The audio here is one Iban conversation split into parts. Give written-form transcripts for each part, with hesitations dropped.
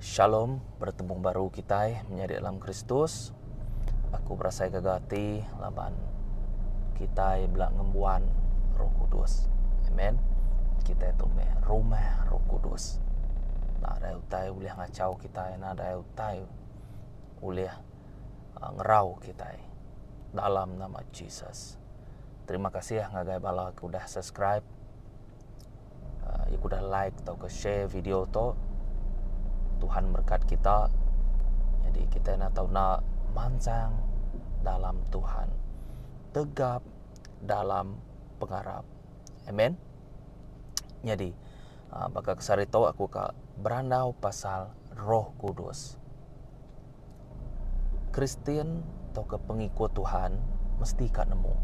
Shalom, bertemu baru kitai menyadi dalam Kristus. Aku berasai gaga ati laban kitai bela ngembuan Roh Kudus. Amen. Kitai tu meh rumah Roh Kudus. Nadai utai ulih ngachau kitai, nadai utai ulih ah, ngerau kitai dalam nama Jesus. Terima kasih ngagai bala ke udah subscribe Iya ke udah like tauka share video tu. Tuhan merekat kita. Jadi kita enda tau enda mansang dalam Tuhan. Tegap dalam pengarap. Amen. Nyadi baka ke sehari tu aku ka berandau pasal Roh Kudus. Kristian tauka pengikut Tuhan mesti ka nemu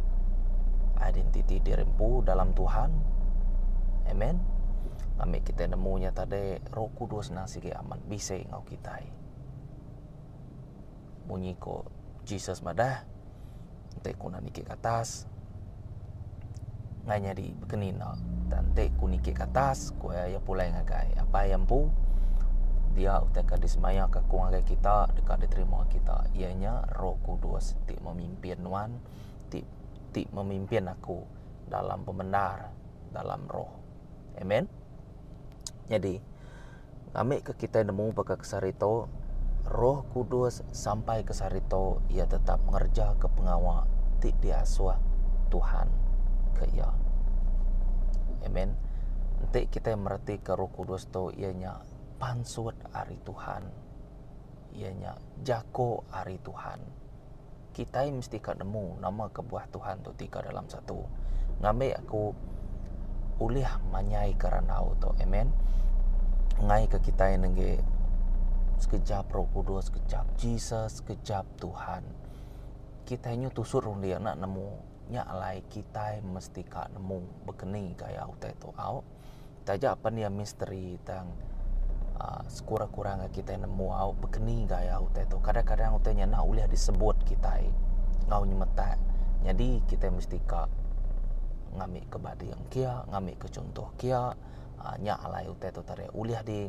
identiti diri empu dalam Tuhan. Amen. Ngambi kitai nemu nya tadi Roh Kudus nang sigi amat bisi enggau kitai. Munyi ko Jesus madah enti ku enda niki ke atas ngai nyadi bekeni enda. Tang enti ku niki ke atas ku iya pulai ngagai apai iya empu dia utai ke disemaya ke aku ngagai kita deka diterima kita iya nya Roh Kudus ti memimpin nuan ti ti memimpin aku dalam pemendar dalam roh. Amen. Nyadi Ngambika kitai nemu baka ke sehari tu, Roh Kudus sampai ke sehari tu iya tetap ngerejaka pengawa ti diasuh Tuhan ke iya. Amen. Enti kitai meretika Roh Kudus tu iya nya pansut ari Tuhan. Iya nya jako ari Tuhan. Kitai mesti ka nemu nama kebuah Tuhan tu tiga dalam satu. Ngambi aku ulih manyai ke randau tu. Amen. Ngai ke kitai nengge sekejap Roh Kudus, sekejap Jesus, sekejap Tuhan. Kitai nyu tusut runding enda nemu nya alai kitai mesti ka nemu bekeni gaya utai tu au. Taja pan iya misteri tang uhh sekurang kurang kitai nemu au bekeni gaya utai tu. Kadang kadang utai nya enda ulih disebut kitai enggau nyemetak. Nyadi kitai mesti ka ngambi ke bading kia ngambi ke chuntoh kia uhh nya alai utai tu tadi ulih di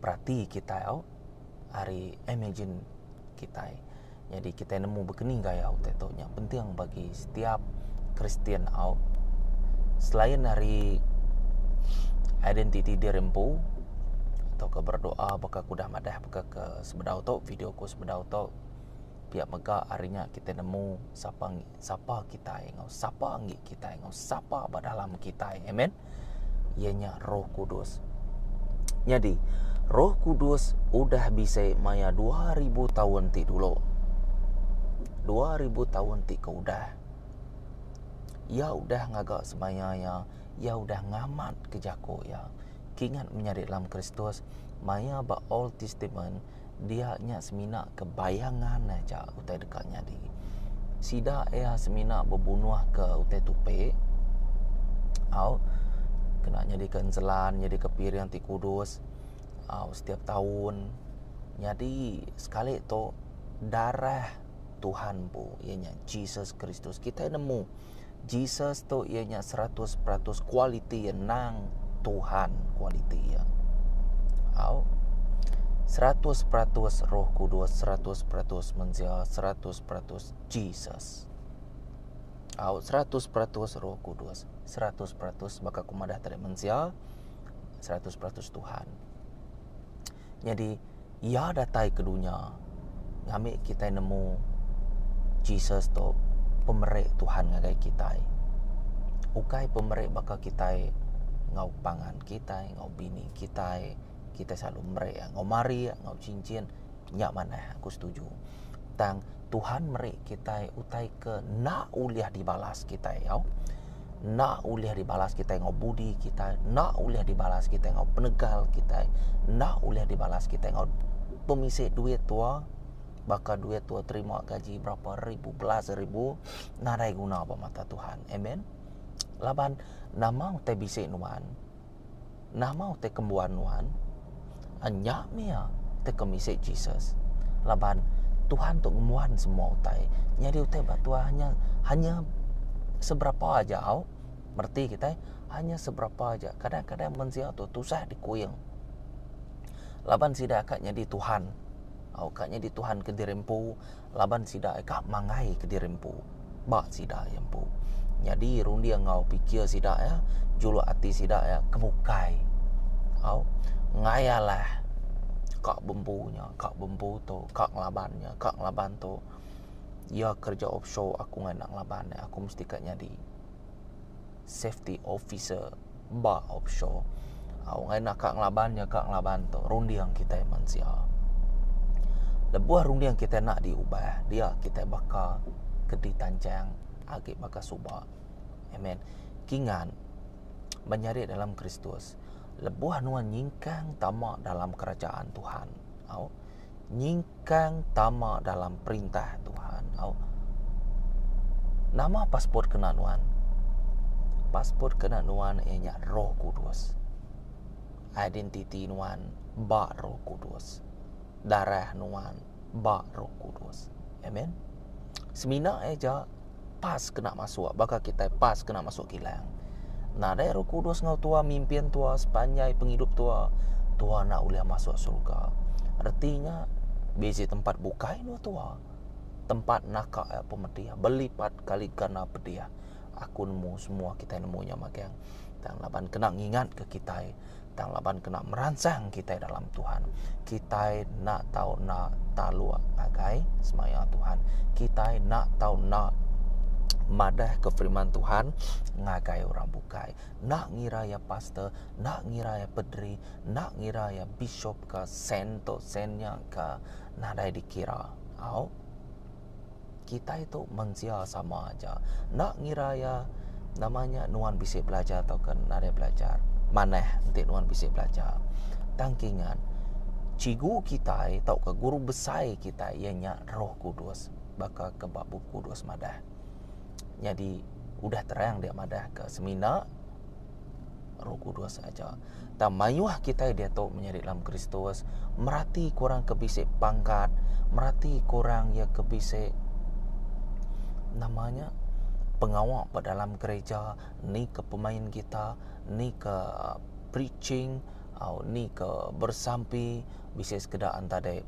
perati kitai au ari imagine kitai. Nyadi kitai nemu bekeni gaya utai tu nya penting bagi setiap Kristian au. Selain ari identiti diri empu tauka berdoa baka ku udah madah baka ke sebedau tu video ku sebedau tu pia mega ari nya kitai nemu sapa sapa kitai enggau sapa enggi kitai enggau sapa ba dalam kitai. Amen. Iya nya Roh Kudus. Nyadi, Roh Kudus udah bisi maya 2000 taun ti dulu. 2000 taun ti ke udah. Iya udah ngaga semaya iya, iya udah ngamatka jaku iya. Kingat menyadi dalam Kristus, maya ba Old Testament, dia nya semina ke bayangan aja utai deka nyadi. Sida iya semina bebunuh ke utai tupi au kena nyadika enselan nyadika piring ti kudus au setiap taun. Nyadi sekali tu darah Tuhan empu iya nya Jesus Kristus. Kitai nemu Jesus tu iya nya 100% kualiti iya nang Tuhan kualiti iya. Au. 100% Roh Kudus, 100% mensia, 100% Jesus. Au, 100% Roh Kudus, 100% baka ku madah tadi mensia, 100% Tuhan. Nyadi iya datai ke dunya ngambi kitai nemu Jesus tu pemeri Tuhan ngagai kitai. Ukai pemeri baka kitai enggau pangan kitai, enggau bini kitai, kitai selalu meri iya enggau marik, enggau cincin, nya manah aku setuju. Tang Tuhan meri kitai utai ke enda ulih dibalas kitai tau. Enda ulih dibalas kitai enggau budi kitai, enda ulih dibalas kitai enggau penegal kitai, enda ulih dibalas kitai enggau pemisi duit tua baka duit tua terima gaji berapa ribu belas ribu nadai guna ba mata Tuhan. Amen. Laban nama utai bisi nuan, nama utai kembuan nuan, nya mih iya ti ke misi Jesus. Laban Tuhan tu ngembuan semua utai. Nyadi utai ba tuah nya hanya seberapa aja au. Mereti kitai hanya seberapa aja. Kadang-kadang mensia tu tusah dikuing. Laban sida ka nyadi Tuhan. Au ka nyadi Tuhan ke diri empu laban sida ka manggai ke diri empu ba sida iya empu. Nyadi runding enggau pikir sida iya, juluk ati sida iya ke bukai. Au enggai alah ka bempu nya, ka bempu tu, ka ngelaban nya, ka ngelaban tu. Iya kereja offshore aku enggai enda ngelaban iya, aku mesti ka nyadi safety officer ba offshore. Au enggai enda ka ngelaban nya ka ngelaban tu runding kitai mensia. Lebuh runding kitai enda diubah dia kitai baka ke ditanchang agi baka suba. Amen. Kingan menyadi dalam Kristus lebuh nuan nyingkang tama dalam kerajaan Tuhan. Au nyingkang tama dalam perintah Tuhan. Au. Nama pasport kena nuan? Pasport kena nuan iya nya Roh Kudus. Identiti nuan ba Roh Kudus. Darah nuan ba Roh Kudus. Amen. Semina aja pas kena masuk baka kitai pas kena masuk kilang. Nadai Roh Kudus enggau tua mimpin tua sepanjai pengidup tua, tua enda ulih masuk surga. Reti nya bisi tempat bukai endur tua. Tempat naka iya pemedih belipat kali ganda pedih. Aku nemu semua kitai nemu nya magang. Tang laban kena ngingatka kitai, tang laban kena meransang kitai dalam Tuhan. Kitai enda tau enda taluk ngagai semaya Tuhan. Kitai enda tau enda madah ke firman Tuhan ngagai orang bukai. Enda ngira iya pastor, enda ngira iya pedri, enda ngira iya bishop ka, sen tu sen nya ka, nadai dikira. Au. Kitai tu mensia sama aja. Enda ngira iya nama nya nuan bisi belajar tauka nadai belajar. Manah enti nuan bisi belajar. Tang kingat, cikgu kitai tauka guru besai kitai iya nya Roh Kudus baka ke ba Bup Kudus madah. Nyadi udah terang dia madah ke semina Roh Kudus aja. Tang mayuh kitai diatu menyadi dalam Kristus merati ke orang ke bisi pangkat, merati ke orang iya ke bisi nama nya pengawa ba dalam gereja, ni ke pemain gitar, ni ke preaching, au ni ke bersampi, bisi sekeda enta deh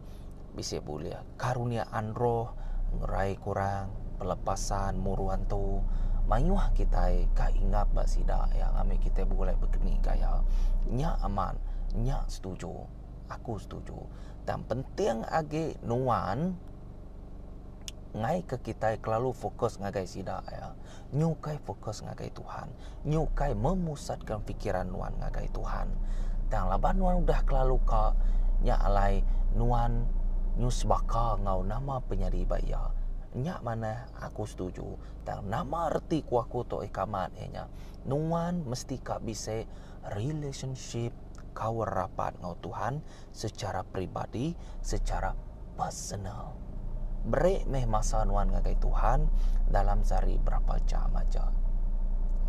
bisi bulih karuniaan roh ngerai ke orang pelepasan muru antu mayuh kitai ka ingap ba sida iya ngambi kitai begulai bekeni gaya nya amat nya setuju aku setuju tang penting agi nuan ngai ke kitai kelalu fokus ngagai sida iya nyukai fokus ngagai Tuhan nyukai memusatkan fikiran nuan ngagai Tuhan tang laban nuan udah kelalu ka nya alai nuan nyu sebaka enggau nama penyadi ba iya nya manah aku setuju tang nama reti ku aku tu ika amat iya nya nuan mesti ka bisi relationship kaul rapat enggau Tuhan secara peribadi secara personal. Beri meh masa nuan ngagai Tuhan dalam sehari berapa jam aja.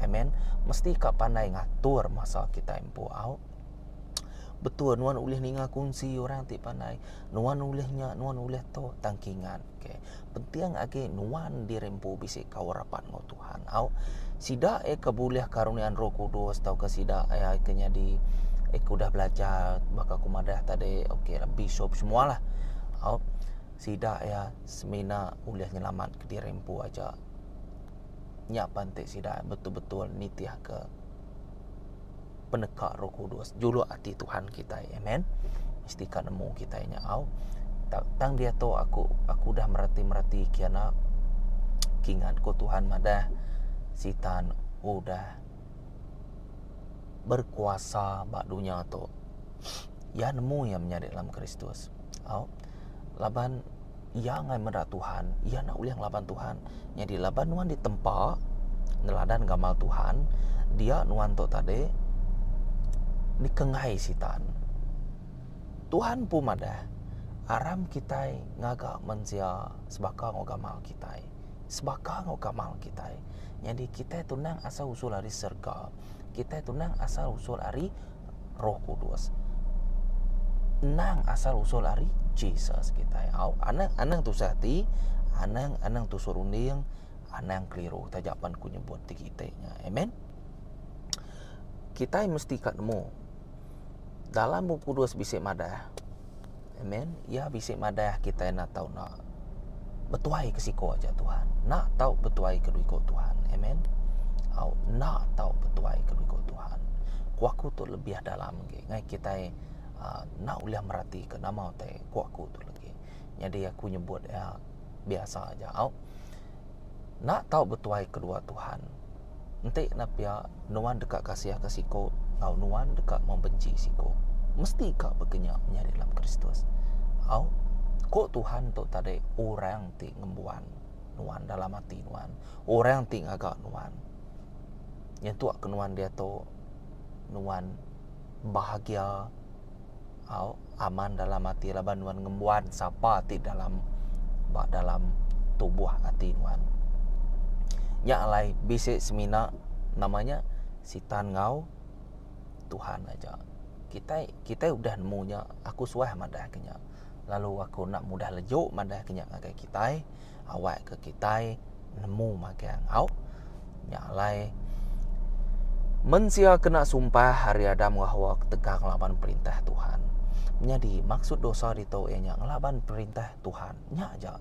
Amen. Mesti ka pandai ngatur masa kitai empu au. Betul nuan ulih ninga kunsi orang ti pandai. Nuan ulih nya, nuan ulih tu. Tang kingat ke. Penting agi nuan diri empu bisi kaul rapat enggau Tuhan au. Sida iya ke bulih karunian Roh Kudus tauka sida iya ke nyadi iya ke udah belajar baka ku madah tadi okay lah bishop semua lah au. Sida iya semina ulih nyelamat ke diri empu aja. Nya pan ti sida betul-betul nitih ke peneka Roh Kudus, juluk ati Tuhan kitai. Amen. Mesti ka nemu kitai nya au. Tang diatu aku aku udah mereti-mereti kiana kingat ko Tuhan madah sitan udah berkuasa ba dunya tu. Iya nemu iya menyadi dalam Kristus. Au. Laban iya ngai meda Tuhan, iya enda ulih ngelaban Tuhan. Nyadi laban nuan ditempa neladan gamal Tuhan, dia nuan tu tadi dikengai sitan. Tuhan empu madah, aram kitai ngaga mensia sebaka enggau gamal kitai. Sebaka enggau gamal kitai. Nyadi kitai tu endang asal usul ari serega. Kitai tu endang asal usul ari Roh Kudus. Endang asal usul ari Jesus kitai. Au anang anang tusah ati, anang anang tusur runding, anang keliru taja pan ku nyebut ti kite nya. Amen. Kitai mesti ka nemu dalam Bup Kudus bisi madah. Amen. Iya bisi madah kitai enda tau enda betuai ke siko aja Tuhan. Enda tau betuai ke dua iko Tuhan. Amen. Au enda tau betuai ke dua iko Tuhan. Ku aku tu lebih dalam agi ngai kitai uhh enda ulih merati ke nama utai ku aku tu lagi. Nyadi aku nyebut iya biasa aja au. Enda tau betuai ke dua Tuhan. Enti ne pia nuan deka kasih ke siko enggau nuan deka membenci siko. Mesti ka bekenya menyadi dalam Kristus. Au ku Tuhan tu tadi orang ti ngembuan nuan dalam ati nuan, orang ti ngaga nuan. Nyentuk ke nuan diatu nuan bahagia au aman dalam ati laban nuan ngembuan sapa ti dalam ba dalam tubuh ati nuan. Nya alai bisi semina nama nya sitan enggau Tuhan aja. Kitai kitai udah nemu nya aku suah madah ke nya lalu aku enda mudah leju madah ke nya ngagai kitai awak ke kitai nemu magang au. Nya alai mensia kena sumpah ari Adam enggau Hawa ketegal ngelaban perintah Tuhan. Nyadi maksud dosa ditu iya nya ngelaban perintah Tuhan. Nya aja.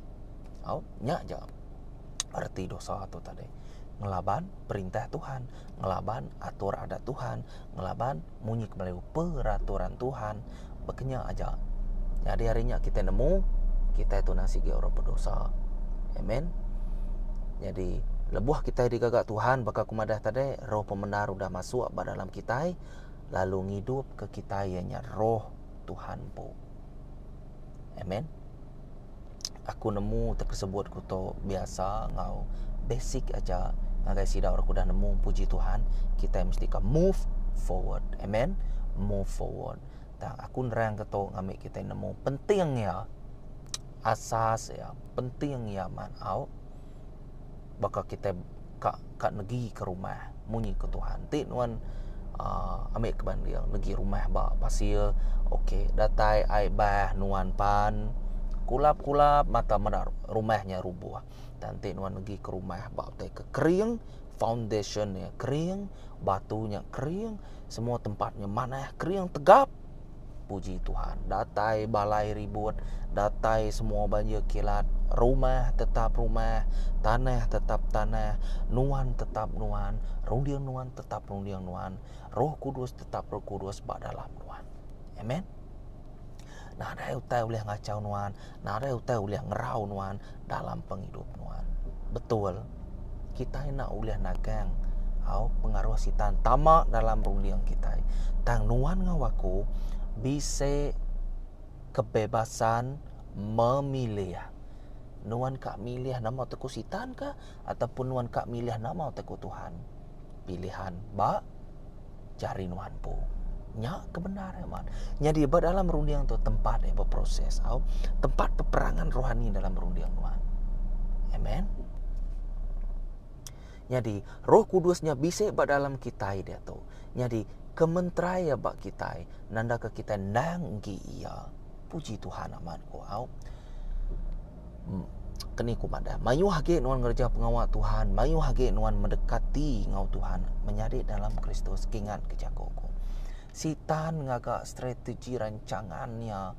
Au, nya aja reti dosa tu tadi. Ngelaban perintah Tuhan, ngelaban atur adat Tuhan, ngelaban munyi ke Melayu peraturan Tuhan. Baka nya aja. Nyadi ari nya kitai nemu kitai tu nang sigi orang bedosa. Amen. Nyadi lebuh kitai digaga Tuhan baka ku madah tadi roh pemendar udah masuk ba dalam kitai lalu ngidupka kitai iya nya roh Tuhan empu. Amen. Aku nemu tekesebut ku tu biasa enggau basic aja ngagai sida orang ke udah nemu puji Tuhan kitai mesti ka move forward. Amen. Move forward. Tang aku nerang ke tu ngambi kitai nemu penting iya asas iya penting iya man au baka kitai ka ka negi ke rumah munyi ke Tuhan ti nuan uhh ambi ke banding negi rumah ba pasir ok datai ai bah nuan pan kulap kulap mata meda rumah nya rubuh. Tang enti nuan negi ke rumah ba utai ke kering foundation iya kering batu nya kering semua tempat nya manah kering tegap puji Tuhan datai balai ribut datai semua banjir kilat rumah tetap rumah tanah tetap tanah nuan tetap nuan runding nuan tetap runding nuan roh kudus tetap roh kudus ba dalam nuan amen. Nadai utai ulih ngachau nuan, nadai utai ulih ngerau nuan dalam pengidup nuan. Betul, kitai enda ulih nagang au pengaruh sitan tama dalam runding kitai. Tang nuan enggau aku bisi kebebasan memilih. Nuan ka milih nama teku sitan ka ataupun nuan ka milih nama teku Tuhan. Pilihan ba jari nuan empu. Nya ke bendar iya man. Nyadi ba dalam runding tu tempat iya beproses au. Tempat peperangan rohani dalam runding nuan. Amen. Nyadi Roh Kudus nya bisi ba dalam kitai diatu. Nyadi kementerai iya ba kitai nandaka kitai endang enggi iya. Puji Tuhan amat ku au. Keni ku madah, mayuh agi nuan ngereja pengawa Tuhan, mayuh agi nuan mendekati enggau Tuhan, menyadi dalam Kristus kingat ke jaku ku. Sitan ngaga strategi rancangan iya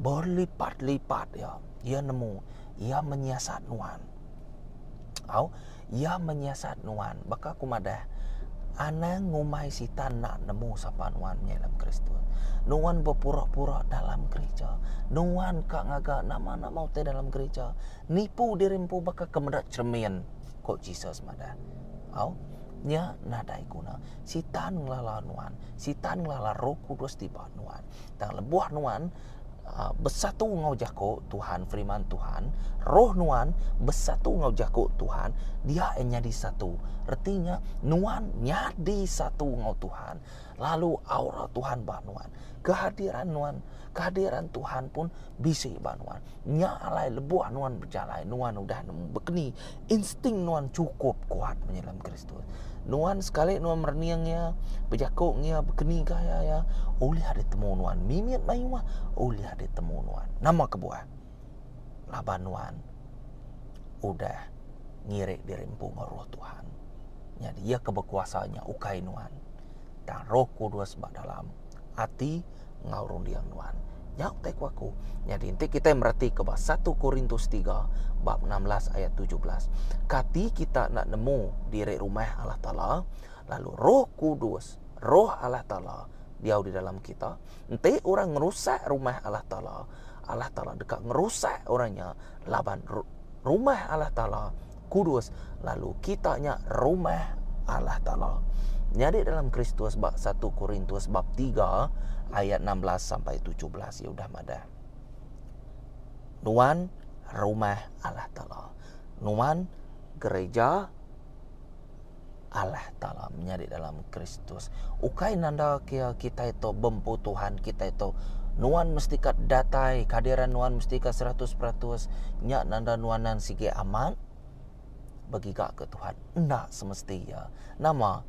berlipat-lipat iya. Iya nemu, iya menyiasat nuan. Au, iya menyiasat nuan. Baka ku madah, anang ngumbai sitan enda nemu sapa nuan nya dalam Kristus. Nuan bepura-pura dalam gerija. Nuan ka ngaga nama-nama utai dalam gerija. Nipu diri empu baka ke meda cheremin, ku Jesus madah. Au, nya nadai guna. Sitan ngelala nuan. Sitan ngelala Roh Kudus ti ba nuan. Tang lebuh nuan besatu enggau jaku Tuhan, firman Tuhan, roh nuan besatu enggau jaku Tuhan, dia iya nyadi satu. Reti nya nuan nyadi satu enggau Tuhan lalu aura Tuhan ba nuan. Kehadiran nuan, kehadiran Tuhan pun bisi ba nuan. Nya alai lebuh nuan bejalai, nuan udah nemu bekeni insting nuan chukup kuat menyelam Kristus. Nuan sekali nuan merening iya, bejaku ngiya, bekeni gaya iya, ulih ditemu nuan. Mimit mayuh ulih ditemu nuan. Nama kebuah? Laban nuan udah ngirik diri empu enggau Roh Tuhan. Nyadi iya ke bekuasa nya ukai nuan. Tang Roh Kudus ba dalam ati enggau runding nuan. Nya utai ku aku. Nyadi enti kitai meratika ba satu Korintus tiga bab 16 ayat 17, kati kita enda nemu diri rumah Allah Taala lalu Roh Kudus, Roh Allah Taala diau di dalam kita? Enti orang ngerusak rumah Allah Taala, Allah Taala deka ngerusak orang nya laban rumah Allah Taala kudus lalu kita nya rumah Allah Taala. Nyadi dalam Kristus ba 1 Korintus bab 3 ayat 16 sampai 17 iya udah madah. Nuan rumah Allah Taala. Nuan gereja Allah Taala menyadi dalam Kristus. Ukai nanda kia kitai tu bempu Tuhan kitai tu. Nuan mesti ka datai, kehadiran nuan mesti ka 100% nya nanda nuan nan sigi amat begiga ke Tuhan. Enda semesti iya. Nama?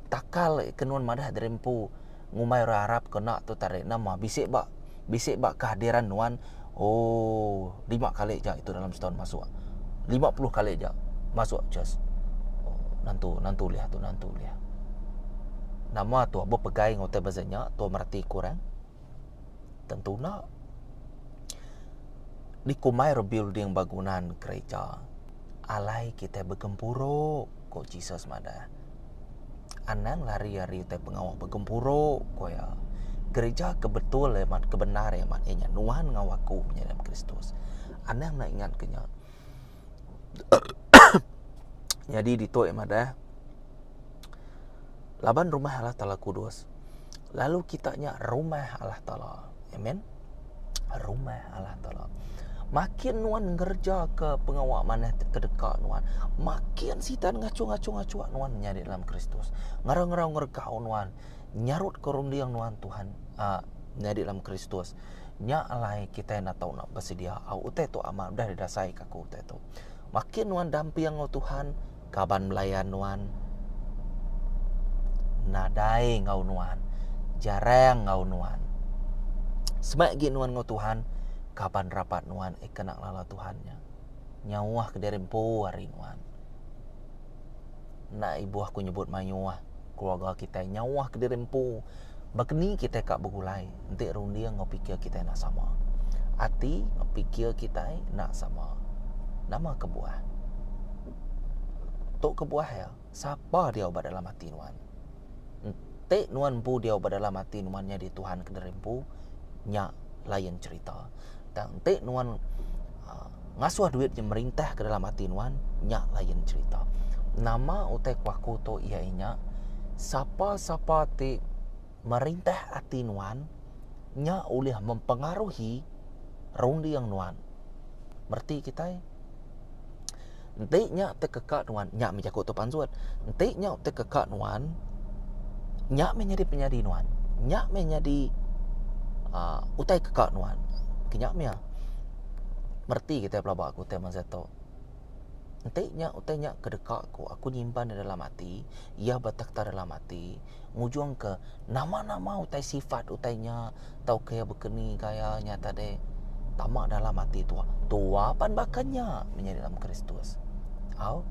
Takal ke nuan madah diri empu ngumbai orang Arab ke enda tu tadi nama bisi ba bisi ba kehadiran nuan oh lima kali ja itu dalam setahun masuk. 50 kali ja masuk church. Oh, nantu nantu ulih tu nantu ulih. Nama tu bepegai enggau utai beza nya tu mereti ku orang. Tentu enda. Dikumbai rebuilding bangunan gereja alai kitai begempuru ku Jesus madah. Anang lari ari utai pengawa begempuru ku iya. Gereja ke betul amat ke bendar amat iya nya nuan enggau aku menyadi dalam Kristus. Anang enda ingat ke nya. Nyadi ditu iya madah laban rumah Allah Taala kudus lalu kita nya rumah Allah Taala. Amen. Rumah Allah Taala. Makin nuan ngereja ke pengawa manah ti kedeka nuan, makin sitan ngachu-ngachu ngachu nuan menyadi dalam Kristus. Ngerau-ngerau ngeregau nuan, nyarut ke runding nuan Tuhan uh, menyadi dalam Kristus. Nya alai kitai enda tau nak besedia. Au utai tu amat udah didasai ke aku utai tu. Makin nuan damping enggau Tuhan, kaban belayan nuan nadai enggau nuan, jarang enggau nuan. Semak agi nuan enggau Tuhan, kaban rapat nuan eh kena ngelala Tuhan nya. Nyauh ke diri empu ari nuan. Enda ibuh aku nyebut mayuh keluarga kitai nyauh ke diri empu. Baka ni kitai ka begulai enti runding enggau pikir kitai enda sama. Ati enggau pikir kitai enda sama. Nama kebuah? Tu kebuah iya, sapa diau ba dalam ati nuan? Enti nuan empu diau ba dalam ati nuan nyadi Tuhan ke diri empu, nya lain cherita. Tang enti nuan aaa ngasuh duit nya merintah ke dalam ati nuan, nya lain cherita. Nama utai ku aku tu iya inya, sapa-sapa ti merintah ati nuan, nya ulih mempengaruhi runding nuan. Mereti kitai? Enti nya tekeka nuan, nya meh jaku tu pansut. Enti nya tekeka nuan, nya meh nyadi penyadi nuan. Nya meh nyadi uhh utai keka nuan. Ke nya meh iya. Mereti kitai pelaba aku utai masa tu. Enti nya utai nya ke deka ku, aku nyimpan iya dalam ati, iya betekta dalam ati, ngujung ke nama-nama utai sifat utai nya tauka iya bekeni gaya nya tadi tama dalam ati tua. Tua pan baka nya menyadi dalam Kristus. Au.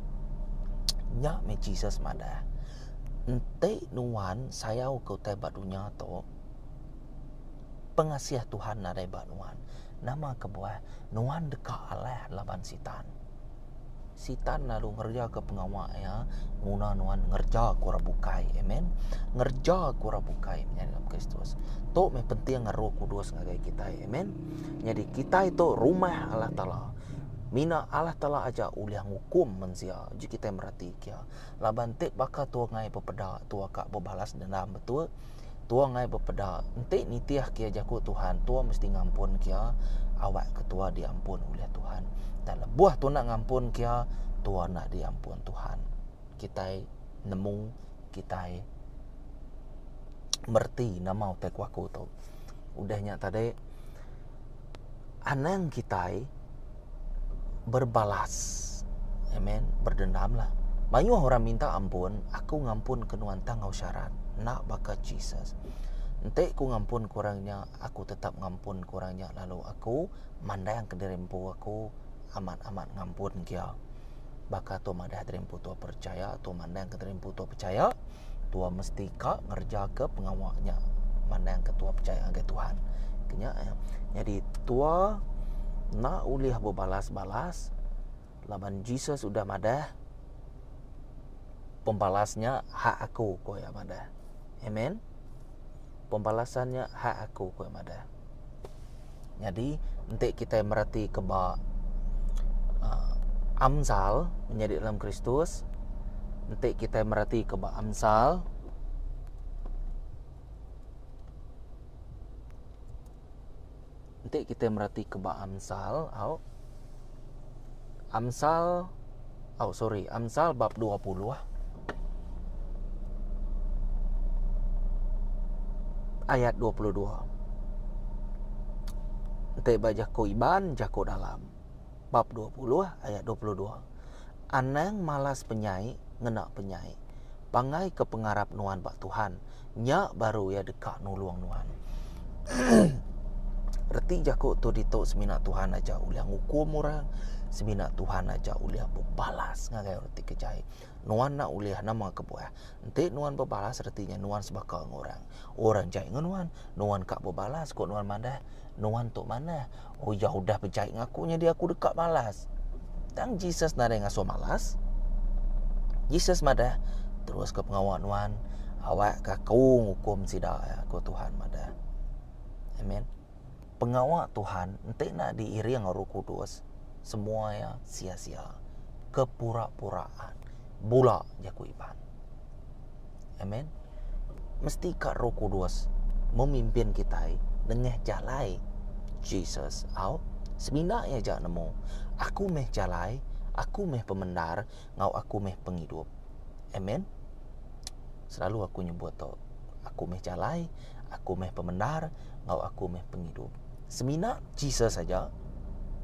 Nya meh Jesus madah, enti nuan sayau ke utai ba dunya tu, pengasih Tuhan nadai ba nuan. Nama kebuah nuan deka alah laban Sitan? Sitan lalu ngerejaka pengawa iya nguna nuan ngereja ke orang bukai. Amen. Ngereja ke orang bukai menyadi dalam Kristus. Tu meh penting Roh Kudus ngagai kitai. Amen. Nyadi kitai tu rumah Allah Taala. Mina Allah Taala aja ulih ngukum mensia. Uji kitai mereti kia. Laban ti baka tua ngai bepeda tua ka bebalas dendam betul. Tua ngai bepeda enti nitih kia jaku Tuhan tua mesti ngampun kia awak ke tua diampun ulih Tuhan. Tang lebuh tua enda ngampun kia tua enda diampun Tuhan. Kitai nemu kitai mereti nama utai ku aku tu. Udah nya tadi anang kitai berbalas. Amen. Berdendam lah. Mayuh orang minta ampun, aku ngampun ke nuan tang enggau syarat. Enda baka Jesus. Enti ku ngampun ke orang nya, aku tetap ngampun ke orang nya lalu aku mandang ke diri empu aku amat-amat ngampun kia. Baka tu madah diri empu tua percaya, tua mandang ke diri empu tua percaya, tua mesti ka ngereja ke pengawa nya mandang ke tua percaya ngagai Tuhan. Ke nya. Nyadi tua enda ulih bebalas-balas laban Jesus udah madah pembalas nya hak aku ku iya madah. Amen. Pembalasan nya hak aku ku iya madah. Nyadi enti kitai mereti ke ba uhh Amsal menyadi dalam Kristus enti kitai mereti ke ba Amsal Enti kitai mereti ke ba Amsal au Amsal au sorry Amsal bab 20 ayat 22. Enti ba jaku Iban jaku dalam bab 20 ayat 22. Anang malas penyai ngena penyai. Pangai ke pengarap nuan ba Tuhan, nya baru iya deka nulung nuan. Reti jaku tu ditu semina Tuhan aja ulih ngukum orang, semina Tuhan aja ulih bebalas ngagai orang ti ke jai. Nuan enda ulih nama kebuah. Enti nuan bebalas reti nya nuan sebaka enggau orang. Orang jai enggau nuan, nuan ka bebalas ku nuan madah nuan tu manah. Oh iya udah bejai enggau aku nyadi aku deka malas. Tang Jesus nadai ngasuh malas. Jesus madah teruska pengawa nuan awakka aku ngukum sida iya ku Tuhan madah. Amen. Pengawa Tuhan enti enda diiring enggau Roh Kudus semua iya sia-sia. Kepura-puraan. Bula jaku Iban. Amen. Mesti ka Roh Kudus memimpin kitai nengah jalai Jesus. Au, semina iya aja nemu. Aku meh jalai, aku meh pemendar enggau aku meh pengidup. Amen. Selalu aku nyebut tu. Aku meh jalai, aku meh pemendar enggau aku meh pengidup. Semina Jesus aja.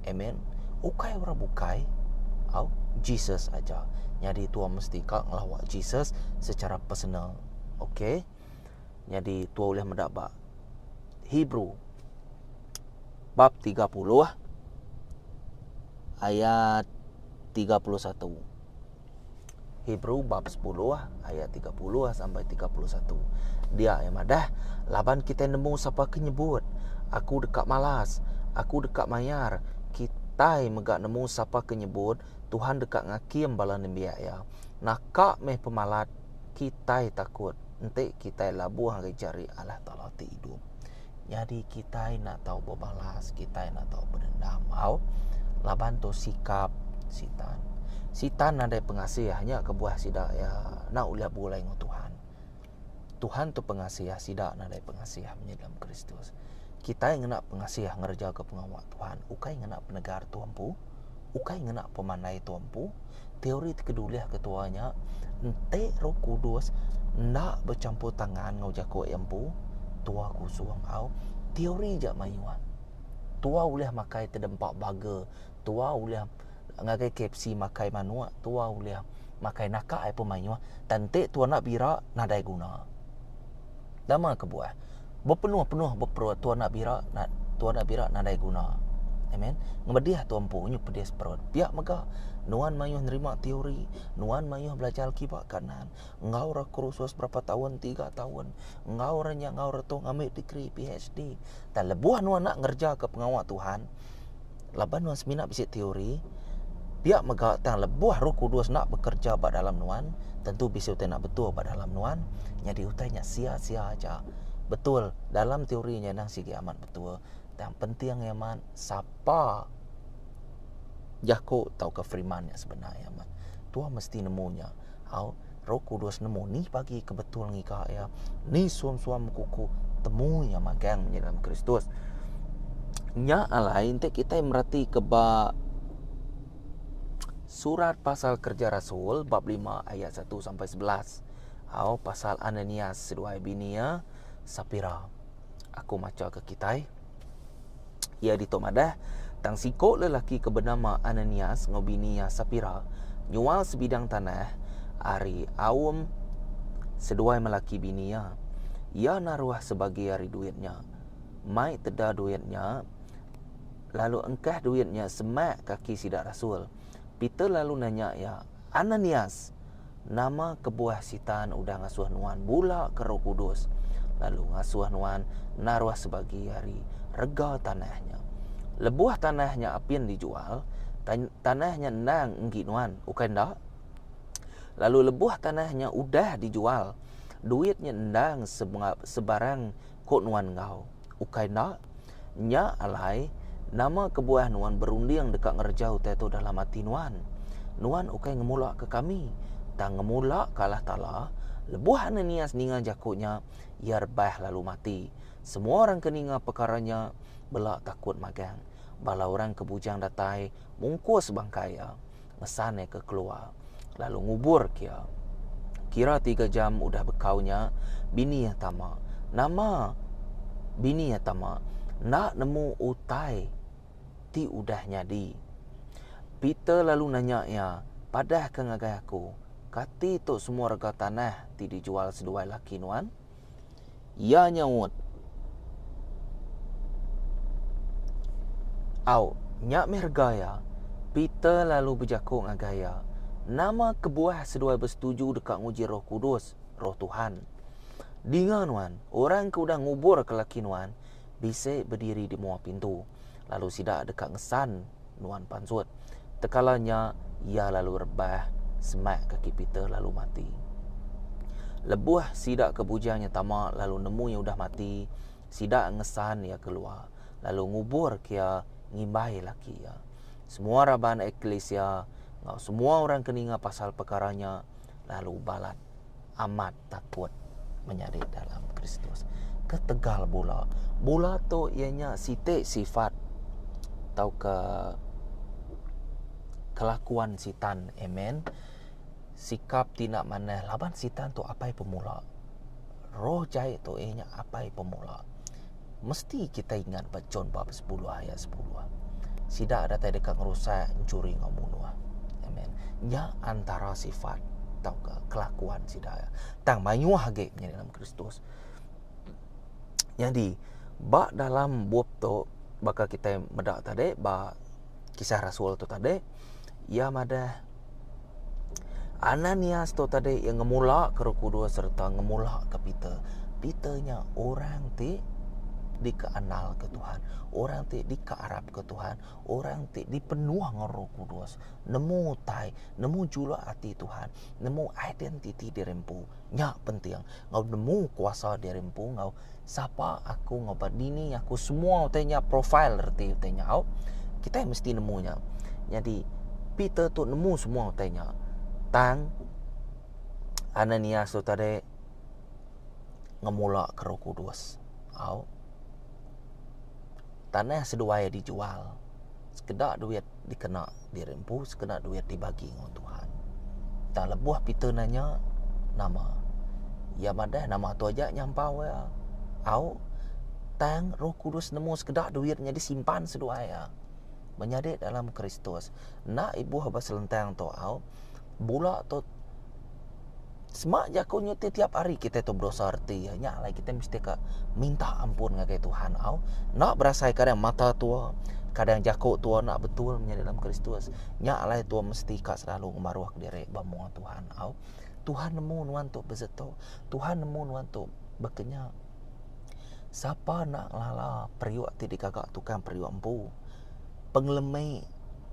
Amen. Ukai orang bukai. Au, Jesus aja. Nyadi tua mesti ka ngelawa Jesus secara personal. Okey. Nyadi tua ulih meda ba Hebrew bab 30 ayat 31. Hebrew bab sepuluh ayat 30 sampai 31. Dia iya madah, laban kitai nemu sapa ke nyebut, Aku deka malas, aku deka mayar. Kitai mega nemu sapa ke nyebut, Tuhan deka ngakim bala nembiak iya. Naka meh pemalat kitai takut enti kitai labuh ngagai jari Allah Taala ti idup. Nyadi kitai enda tau bebalas, kitai enda tau bedendam au laban tu sikap sitan. Sitan nadai pengasih nya kebuah sida iya enda ulih begulai enggau Tuhan. Tuhan tu pengasih sida nadai pengasih menyadi dalam Kristus. Kitai ngena pengasih ngereja ke pengawa Tuhan ukai ngena penegar tu empu, ukai ngena pemandai tu empu. Teori ti kedulih ketua nya enti Roh Kudus enda bechampur tangan enggau jaku iya empu, tua kusung au. Teori ja mayuh. Tua ulih makai tedempa burger, tua ulih ngagai KFC makai manuk, tua ulih makai naka ai pun mayuh tang enti tua enda bira nadai guna. Nama kebuah? Bepenuh-penuh beperut tua enda bira tua enda bira nadai guna. Amen. Ngemedih tua empu nyu pedis perut. Pia mega nuan mayuh nerima teori, nuan mayuh belajar kiba kanan, enggau ra kursus berapa taun tiga taun, enggau ra nya enggau ra tu ngambi degree PhD. Tang lebuh nuan enda ngereja ke pengawa Tuhan laban nuan semina bisi teori, pia mega tang lebuh Roh Kudus enda bekereja ba dalam nuan, tentu bisi utai enda betul ba dalam nuan, nyadi utai nya sia-sia aja. Betul, dalam teori nya endang sigi amat betul, tang penting iya amat sapa jaku tauka firman nya sebenar iya amat. Tuan mesti nemu nya. Au, Roh Kudus nemu ni pagi ke betul ngiga iya, ni suam-suam kuku temu iya magang nya dalam Kristus. Nya alai enti kitai mereti ke ba surat pasal kerja rasul bab 5 ayat 1 sampai 11. Au pasal Ananias seduai bini iya Sapira. Aku macha ke kitai. Iya ditu madah, tang siko lelaki ke benama Ananias enggau bini iya Sapira nyual sebidang tanah ari aum seduai melaki bini iya. Iya naruh sebagi ari duit nya, mai teda duit nya lalu engkah duit nya semak kaki sida rasul. Peter lalu nanya iya, Ananias, Nama kebuah Sitan udah ngasuh nuan bula ke Roh Kudus, lalu ngasuh nuan naruh sebagi ari rega tanah nya. Lebuh tanah nya apin dijual, tanah nya endang enggi nuan, ukai enda? Lalu lebuh tanah nya udah dijual, duit nya endang sebarang ku nuan enggau, ukai enda? Nya alai, nama kebuah nuan berunding deka ngereja utai tu dalam ati nuan? Nuan ukai ngemulaka kami, tang ngemulaka Allah Taala. Lebuh Ananias ninga jaku nya, iya rebah lalu mati. Semua orang ke ninga pekara nya bela takut magang. Bala orang ke bujang datai mungkus bangkai iya, ngesan iya ke keluar, lalu nguburka iya. Kira tiga jam udah bekau nya, bini iya tama. Nama bini iya tama enda nemu utai ti udah nyadi. Peter lalu nanya iya, Padahka ngagai aku, kati tu semua rega tanah ti dijual seduai laki nuan? Iya nyaut, Au, nya meh rega iya. Peter lalu bejaku ngagai iya, Nama kebuah seduai besetuju deka nguji Roh Kudus, Roh Tuhan? Dinga nuan, orang ke udah nguburka laki nuan bisi bediri di mua pintu, lalu sida deka ngesan nuan pansut. Tekala nya, iya lalu rebah semak kaki Peter lalu mati. Lebuh sida ke bujang nya tama lalu nemu iya udah mati, sida ngesan iya keluar lalu nguburka iya ngimbai laki iya. Semua raban eklisia enggau semua orang ke ninga pasal pekara nya lalu balat amat takut menyadi dalam Kristus. Ketegal bula. Bula tu iya nya siti sifat tauka kelakuan sitan. Amen. Sikap ti enda manah laban sitan tu apai pemula. Roh jai tu iya nya apai pemula. Mesti kitai ingat ba John bab sepuluh ayat sepuluh. Sida datai deka ngerusak, enchuri enggau munuh. Amen. Nya antara sifat tauka kelakuan sida. Tang mayuh agi menyadi dalam Kristus. Nyadi ba dalam bup tu baka kitai meda tadi ba kisah rasul tu tadi iya madah Ananias tu tadi iya ngemula ke Roh Kudus sereta ngemula ke Peter. Peter nya orang ti dikeandalka Tuhan, orang ti dikearapka Tuhan, orang ti dipenuh enggau Roh Kudus, nemu utai, nemu juluk ati Tuhan, nemu identiti diri empu. Nya penting enggau nemu kuasa diri empu enggau sapa aku enggau ba dini aku semua utai nya profile reti utai nya au. Kitai mesti nemu nya. Nyadi Peter tu nemu semua utai nya. Tang Ananias tu tadi ngemula ke Roh Kudus. Au. Tanah seduai dijual. Sekeda duit dikena diri empu, sekeda duit dibagi enggau Tuhan. Tang lebuh Peter nanya nama, iya madah nama tu aja nyampau iya. Au, tang Roh Kudus nemu sekeda duit nya disimpan seduai iya. Menyadi dalam Kristus, enda ibuh ba selentang tu au, bula tu Sema jaku nya ti tiap hari kitai tu bedosa reti iya nya alai kitai mesti ka minta ampun ngagai Tuhan au. Enda berasai kadang mata tua, kadang jaku tua enda betul menyadi dalam Kristus. Nya alai tua mesti ka selalu ngemaruh diri ba mua Tuhan au. Tuhan nemu nuan tu besetu, Tuhan nemu nuan tu bekenya. Sapa enda ngelala periuk ti digaga tukang periuk empu. Pengelemi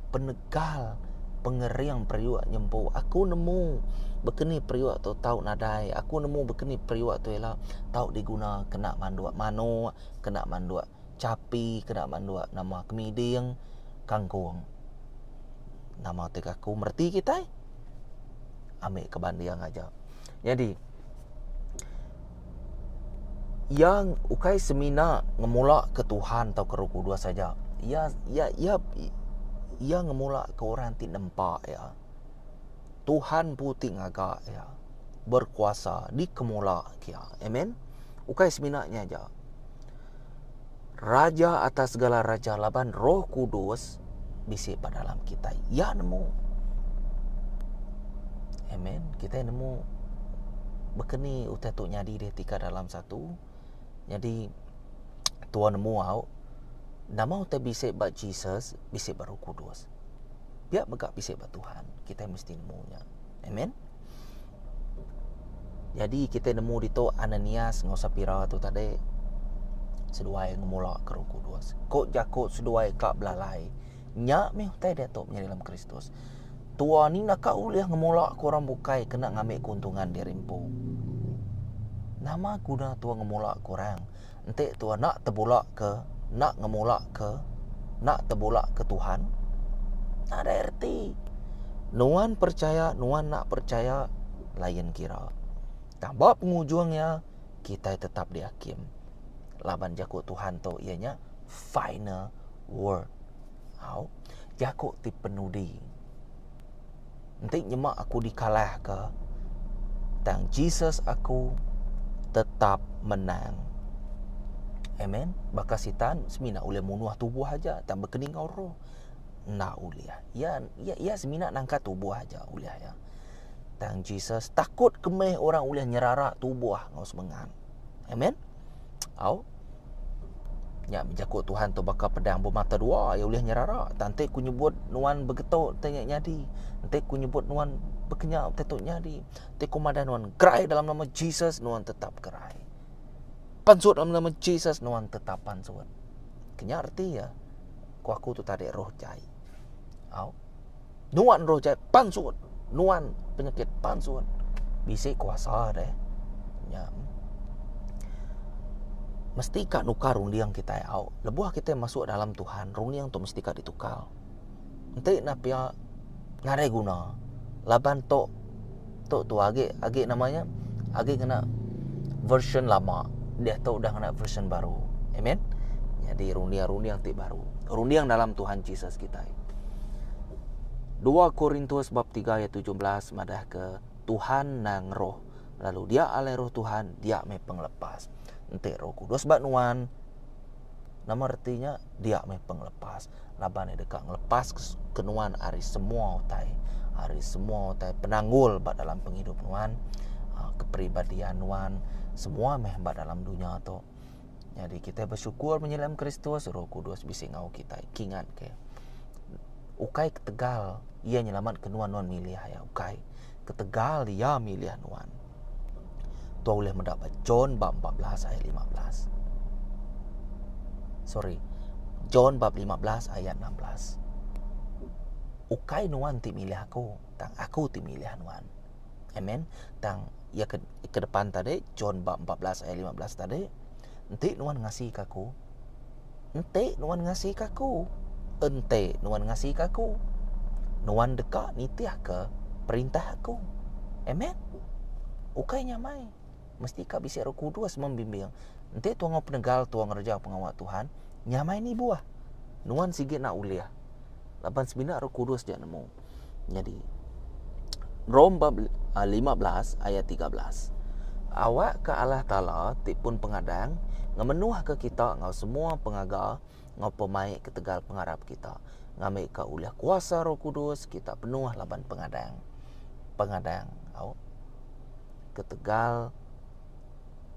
penegal pengering periuk nya empu. Aku nemu bekeni periuk tu tau nadai. Aku nemu bekeni periuk tu ila tau diguna kena manduk manuk, kena manduk chapi, kena manduk nama kemiding, kangkung. Nama ti aku mereti kitai ambi ke banding aja. Nyadi iya ukai semina ngemula ke Tuhan tauka Roh Kudus aja. Iya iya iya iya ngemula ke orang ti nempa iya. Tuhan empu ti ngaga iya berkuasa dikemula ke iya. Amen. Ukai semina nya aja. Raja atas segala raja laban Roh Kudus bisi ba dalam kitai. Iya nemu. Amen. Kitai nemu bekeni utai tu nyadi deh tika dalam satu. Nyadi tua nemu au nama utai bisi ba Jesus bisi ba Roh Kudus. Pia mega bisi ba Tuhan. Kitai mesti nemu nya. Amen. Nyadi kitai nemu ditu Ananias enggau Sapira tu tadi. Seduai ngemula ke Roh Kudus. Ko jaku seduai ka belalai. Nya meh utai diatu menyadi dalam Kristus. Tua ni naka ulih ngemula ke orang bukai kena ngambi keuntungan diri empu. Nama guna tua ngemula ke orang enti tua enda tebula ke enda ngemula ke enda tebula ke Tuhan? Nadai reti. Nuan percaya nuan enda percaya lain kira. Tang ba pengujung iya kitai tetap diakim laban jaku Tuhan tu iya nya final word. Au, jaku ti penudi. Enti nyema aku dikalahka tang Jesus aku tetap menang. Amen. Baka sitan semina ulih munuh tubuh aja tang bekeni enggau roh enda ulih. Iya iya iya semina nangkat tubuh aja ulih iya. Tang Jesus takut ke meh orang ulih nyerara tubuh enggau semengat. Amen. Au. Nya jaku Tuhan tu baka pedang bemata dua iya ulih nyerara. Tang enti ku nyebut nuan begetu enti nya nyadi. Enti ku nyebut nuan bekenya enti tu nyadi. Enti ku madah nuan gerai dalam nama Jesus nuan tetap gerai. Pansut dalam nama Jesus nuan tetap pansut. Kenya reti iya ku aku tu tadi roh jai. Au. Nuan roh jai pansut. Nuan penyakit pansut. Bisi kuasa deh. Nya. Mesti ka nukar runding kitai au. Lebuh kitai masuk dalam Tuhan, runding tu mesti ka ditukar. Enti enda pia nadai guna. Laban tu tu tu agi agi nama nya agi ngena version lama diatu udah ngena version baru. Amen. Nyadi runding-runding ti baru. Runding dalam Tuhan Jesus kitai. 2 Korintus bab 3 ayat 17 madah ke Tuhan nang roh lalu dia alai roh Tuhan dia meh pengelepas. Enti roh kudus ba nuan nama reti nya dia meh pengelepas laban iya deka ngelepas ke nuan ari semua utai ari semua utai penanggul ba dalam pengidup nuan aaa kepribadian nuan semua meh ba dalam dunya tu. Nyadi kitai besyukur menyelam Kristus Roh Kudus bisi enggau kitai kingat ke ukai ketegal iya nyelamat ke nuan nuan milih iya ukai ketegal iya milih nuan. Tua ulih meda ba John bab 14 ayat 15. Sorry. John bab 15 ayat 16. Ukai nuan ti milih aku, tang aku ti milih nuan. Amen. Tang iya ke, ke depan tadi, John bab 14 ayat 15 tadi, enti nuan ngasika aku, enti nuan ngasika aku, enti nuan ngasika aku, nuan deka nitihka perintah aku. Amen. Ukai nyamai. Mesti ka bisi Roh Kudus membimbing. Enti tua enggau penegal tua ngereja pengawa Tuhan, nyamai ni buah. Nuan sigi enda ulih. Laban semina Roh Kudus ja nemu. Nyadi Rom bab 15 ayat 13. Awak ke Allah Taala ti pun pengadang ngemenuhka kita enggau semua pengaga enggau pemaik ketegal pengarap kita, ngambika ulih kuasa Roh Kudus kita penuh laban pengadang. Pengadang au ketegal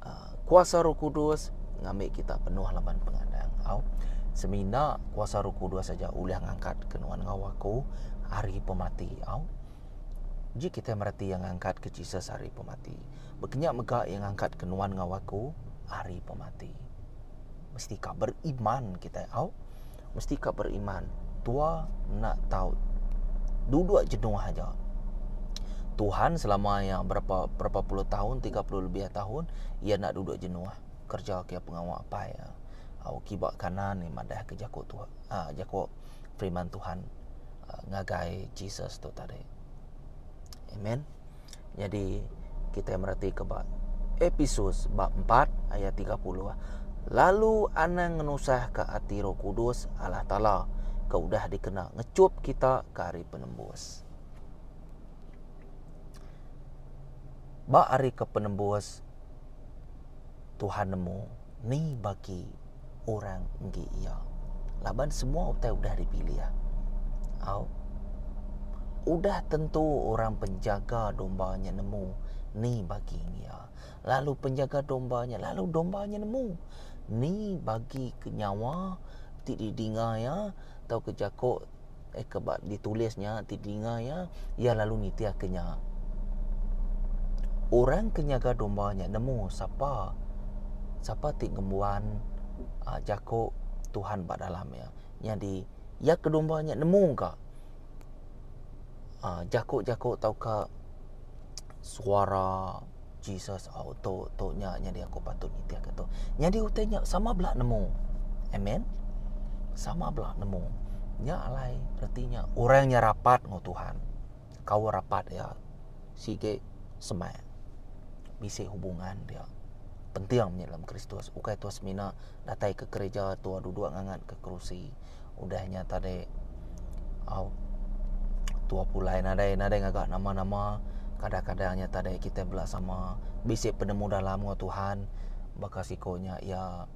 uh, kuasa Roh Kudus ngambi kita penuh laban pengadang. Au semina kuasa Roh Kudus aja ulih ngangkat ke nuan enggau aku ari pemati. Au ji kita mereti yang ngangkat ke Jesus ari pemati. Bekenya mega yang ngangkat ke nuan enggau aku ari pemati. Mesti ka beriman kita au. Mesti ka beriman. Tua nak tau duduk jenuh aja. Tuhan selama yang berapa berapa puluh tahun, 30 lebih tahun, ia nak duduk jenuh kerja ke pengawa apai ya. Au kiba kanan ni madah ke jaku Tuhan, ah jaku firman Tuhan ah, ngagai Jesus tu tadi. Amen. Nyadi kitai mereti ke ba Episus bab 4 ayat 30. Lalu anang ngenusahka ati Roh Kudus Allah Taala ke udah dikena ngechup kita ke hari penembus. Ba hari ke penembus Tuhan nemu ni bagi orang enggi iya. Laban semua utai udah dipilih. Au. Udah tentu orang penjaga domba nya nemu ni bagi iya. Lalu penjaga domba nya lalu domba nya nemu ni bagi ke nyawa ti didinga iya tauka jaku eh ke ba ditulis nya ti didinga iya, iya lalu nitihka nya. Orang ke nyaga domba nya nemu sapa sapa ti ngembuan. Aaa jaku Tuhan ba dalam iya. Nyadi iya ke domba nya nemu ga aaa jaku-jaku tauka suara Jesus au tu tu nya nyadi aku patut nitih ke tu. Nyadi utai nya sama bela nemu. Amen. Sama bela nemu. Nya alai reti nya orang nya rapat enggau Tuhan. Kaul rapat iya sigi semak bisi hubungan dia. Penting nya dalam Kristus ukai tua semina datai ke kereja tua duduk ngangat ke kerusi udah nya tadi au tua pulai nadai nadai ngaga nama nama kadang kadang nya tadi kitai bela sama bisi penemu dalam enggau Tuhan baka siko nya iya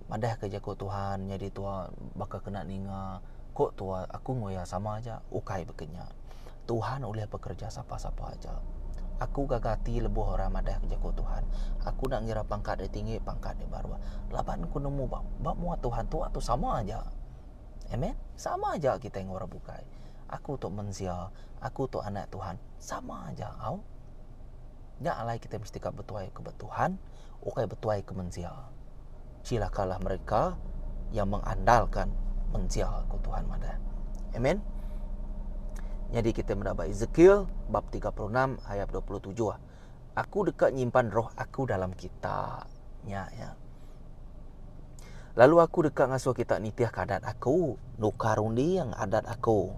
madah ke jaku Tuhan nyadi tua baka kena ninga ko tua aku enggau iya sama aja ukai baka nya. Tuhan ulih bekereja sapa-sapa aja. Aku gaga ati lebuh orang madah ke jaku Tuhan. Aku enda ngira pangkat deh tinggi pangkat deh baruh. Laban ku nemu ba ba mua Tuhan tua tu sama aja. Amen. Sama aja kitai enggau orang bukai. Aku tu mensia, aku tu anak Tuhan, sama aja au. Nya alai kitai mesti ka betuai ke ba Tuhan, ukai betuai ke mensia. Cilakalah mereka yang mengandalkan mensia ku Tuhan madah. Amen. Nyadi kita meda ba Ezekiel bab 36 ayat 27. Aku deka nyimpan roh aku dalam kita. Nya ya. Lalu aku deka ngasuh kita nitih ke adat aku, nukar runding adat aku.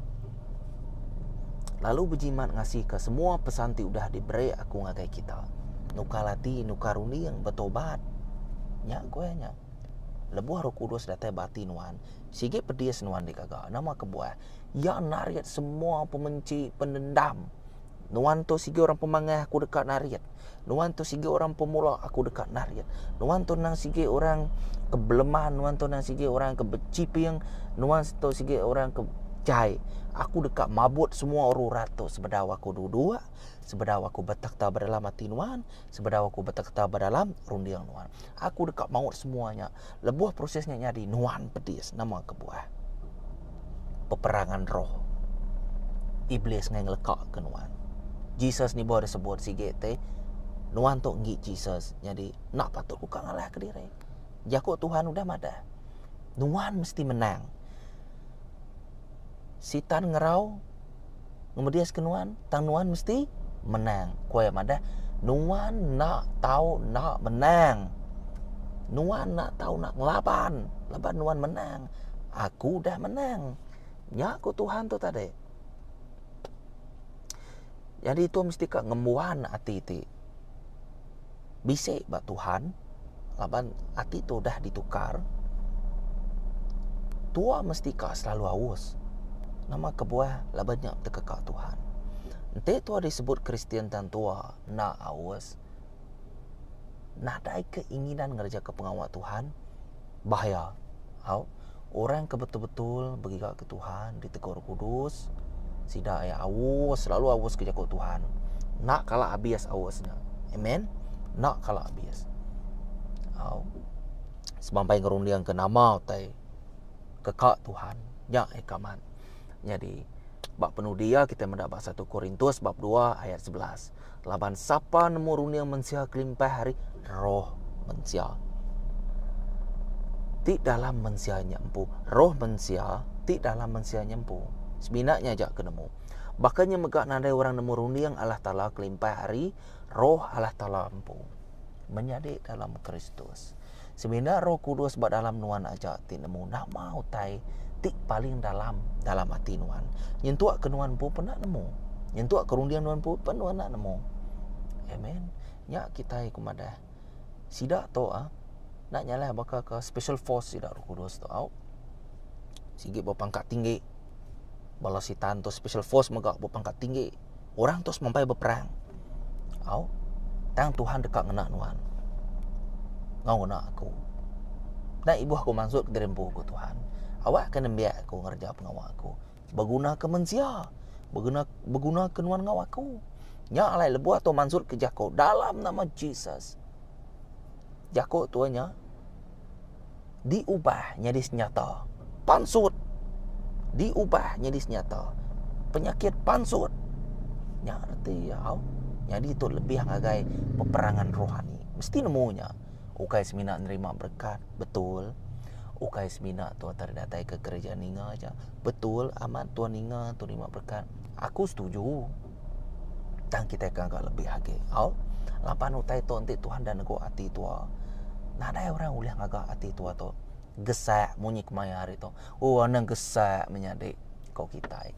Lalu bejimat ngasika semua pesan ti udah diberi aku ngagai kita. Nukar ati, nukar runding, betobat. Nya ku iya nya. Lebuh Roh Kudus datai ba ati nuan, sigi pedis nuan digaga. Nama kebuah? Iya narit semua pemenchi, penendam. Nuan tu sigi orang pemangah aku deka narit. Nuan tu sigi orang pemula aku deka narit. Nuan tu nang sigi orang ke beleman, nuan tu nang sigi orang ke bechiping, nuan tu sigi orang ke jai. Aku deka mabut semua urat tu sebedau aku duduk, sebedau aku betakta ba dalam ati nuan, sebedau aku betakta ba dalam runding nuan. Aku deka maut semua nya. Lebuh proses nya nyadi, nuan pedis. Nama kebuah? Peperangan roh. Iblis ngai ngeleka ke nuan. Jesus ni boh disebut sigi ti nuan tu enggi Jesus nyadi enda patut ku ka ngalah kediri. Jaku Tuhan udah madah nuan mesti menang. Sitan ngerau ngemedis ke nuan tang nuan mesti menang. Ku iya madah nuan enda tau enda menang. Nuan enda tau enda ngelaban laban nuan menang. Aku udah menang. Nya ku Tuhan tu tadi. Nyadi tu mesti ka ngembuan ati ti bisi ba Tuhan laban ati tu udah ditukar. Tua mesti ka selalu aus. Nama kebuah laban nya tekeka Tuhan. Enti tua disebut Kristian tang tua enda aus nadai keinginan ngereja ke pengawa Tuhan bahaya. Au orang ke betul-betul begiga ke Tuhan ditegur Kudus sida iya aus selalu aus ke jaku Tuhan. Enda kala abis aus nya. Amen. Enda kala abis. Au semampai ngerunding ke nama utai keka Tuhan nya eka amat. Nyadi ba penudi iya kitai meda ba satu Korintus bab dua ayat 11. Laban sapa nemu runding mensia kelimpah ari roh mensia. Ti dalam mensia nya empu, roh mensia ti dalam mensia nya empu. Semina nya aja ke nemu. Baka nya mega nadai orang nemu runding Allah Taala kelimpah ari roh Allah Taala empu. Menyadi dalam Kristus. Semina Roh Kudus ba dalam nuan aja ti nemu nama utai ti paling dalam dalam ati nuan. Nyentuk ke nuan empu pun enda nemu. Nyentuk ke runding nuan empu pun nuan enda nemu. Amen. Nya kitai ku madah. Sida tu ah enda nyalah baka ke special force sida Roh Kudus tu au. Sigi bepangkat tinggi. Bala sitan tu special force mega bepangkat tinggi. Orang tu semampai beperang. Au. Tang Tuhan deka ngena nuan. Enggau ngena aku. Enda ibuh aku mansut ke diri empu ku Tuhan. Awak ke nembiak aku ngereja pengawa aku. Beguna ke mensia. Beguna beguna ke nuan enggau aku. Nya alai lebuh tu mansut ke jaku dalam nama Jesus. Jaku tu nya diubah nyadi senyata. Pansut. Diubah nyadi senyata. Penyakit pansut. Nya reti iya au. Nyadi tu lebih ngagai peperangan rohani. Mesti nemu nya. Ukai semina nerima berekat, betul. Ukai semina tua tadi datai ke gereja ninga aja. Betul amat tua ninga tua nerima berekat. Aku setuju. Tang kitai ke ngaga lebih agi. Au. Laban utai tu enti Tuhan dah negu ati tua. Nadai orang ulih ngaga ati tua tu gesak munyi kemaya hari tu. Oh anang gesak menyadi ko kitai.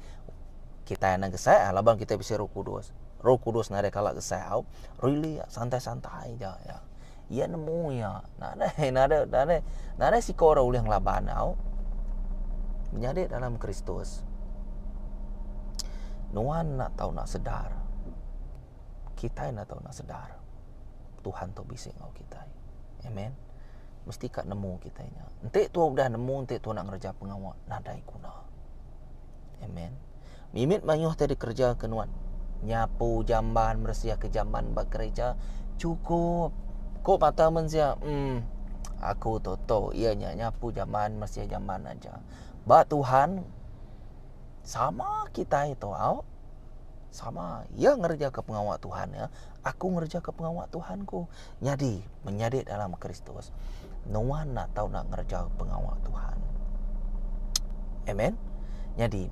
Kitai anang gesak laban kitai bisi Roh Kudus. Roh Kudus nadai kala gesak au. Really santai-santai ja iya. Iya nemu iya. Nadai nadai nadai nadai siko orang ulih ngelaban au. Menyadi dalam Kristus. Nuan enda tau enda sedar. Kitai enda tau enda sedar. Tuhan tu bisi enggau kitai. Amen. Mesti ka nemu kitai nya. Enti tua udah nemu enti tua enda ngereja pengawa nadai guna. Amen. Mimit mayuh ti dikereja ke nuan. Nyapu jamban, meresia ke jamban ba gereja chukup. Ko mata mensia, em aku tu tu iya nya nyapu jamban, meresia jamban aja. Ba Tuhan sama kitai tu au. Sama iya ngereja ke pengawa Tuhan iya, aku ngereja ke pengawa Tuhan ku. Nyadi menyadi dalam Kristus, nuan enda tau enda ngereja pengawa Tuhan. Amen. Nyadi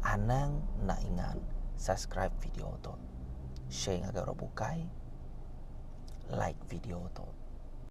anang enda ingat subscribe video tu. Share ngagai orang bukai. Like video tu.